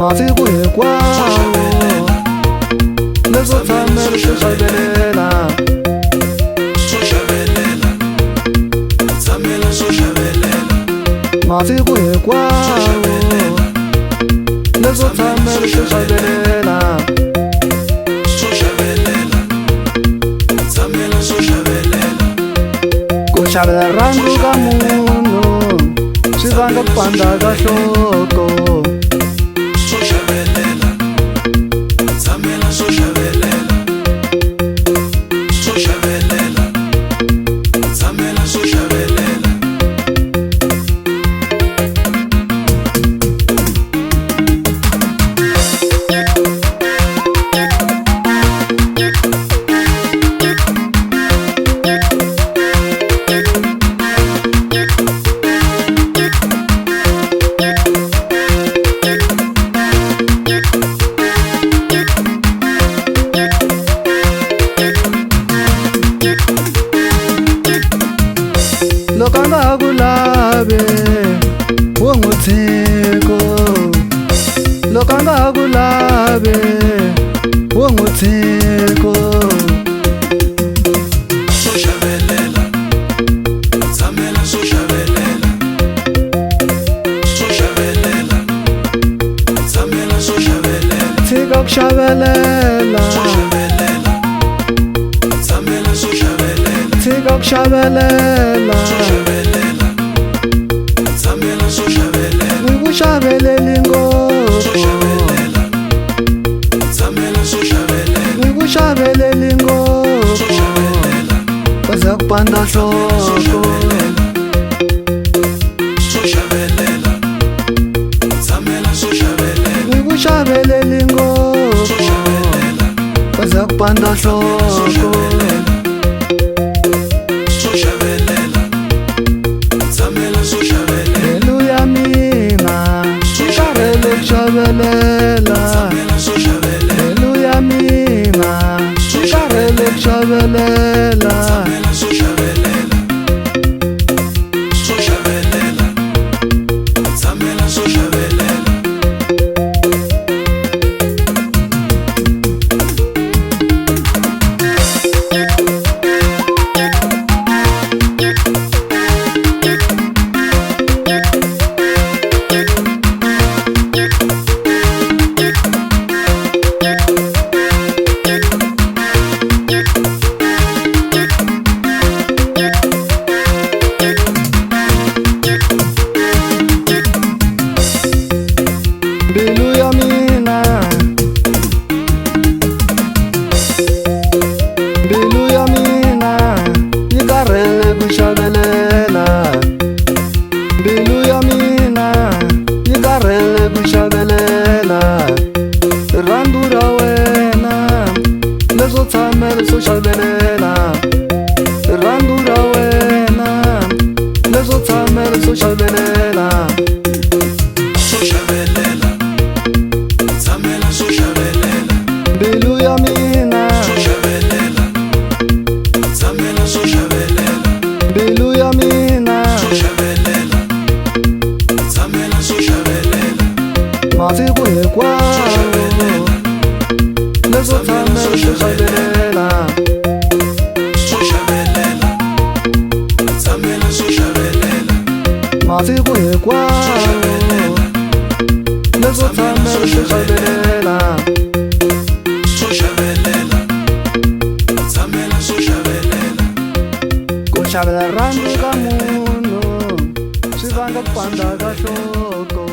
Masiku hinkwawo leswo tshamela swo xavelela. Swo xavelela, tshamela swo xavelela. Masiku hinkwawo leswo tshamela swo xavelela. Swo xavelela, tshamela swo xavelela. Ku xavela rhandzu ka munhu swi vanga ku pandza ka nhloko. Swo xavelela, tshamela swo xavelela. Swo xavelela, tshamela swo xavelela. Loko a nga ha ku lavi wo n'wi tshika, loko a nga ha ku lavi wo n'wi tshika. Swo xavelela, tshamela swo xavelela. Swo xavelela, tshamela swo xavelela. Tshika ku xavelela, Swo xavelela, tshamela swo xavelela. tshika ku xavelela. Swo xavelela, tshamela swo xavelela. Ni ku xaveleli Swo ngopfu, xavelela, tshamela swo xavelela. ni ku xaveleli Swo ngopfu, xavelela, baza ku pandza nhloko. swo xavelela, tshamela swo xavelela. Ni ku xaveleli Swo ngopfu, xavelela, baza ku pandza nhloko. swo xavelela, tshamela swo xavelela. Mbilu ya mina yi karhele ku xavelela. Tshamela swo xavelela, Mbilu ya mina yi karhele ku xavelela. tshamela swo xavelela. Swo xavelela, tshamela swo xavelela. Mbilu ya mina, mbilu ya mina yi karhele ku xavelela. Mbilu ya mina yi karhele ku xavelela. Rirhandzu ra wena leswo tshamela swo xavelela. Rirhandzu ra wena leswo tshamela swo xavelela. Swo xavelela, tshamela swo xavelela. Mbilu ya mina, Swo xavelela, tshamela swo xavelela. mbilu ya mina, Swo xavelela, tshamela swo xavelela. masiku hinkwawo leswo tshamela swo xavelela. Swo xavelela, tshamela swo xavelela. Masiku hinkwawo leswo tshamela swo xavelela. Swo xavelela, tshamela swo xavelela. Ku xavela rhandzu ka munhu swi vanga ku pandza ka nhloko.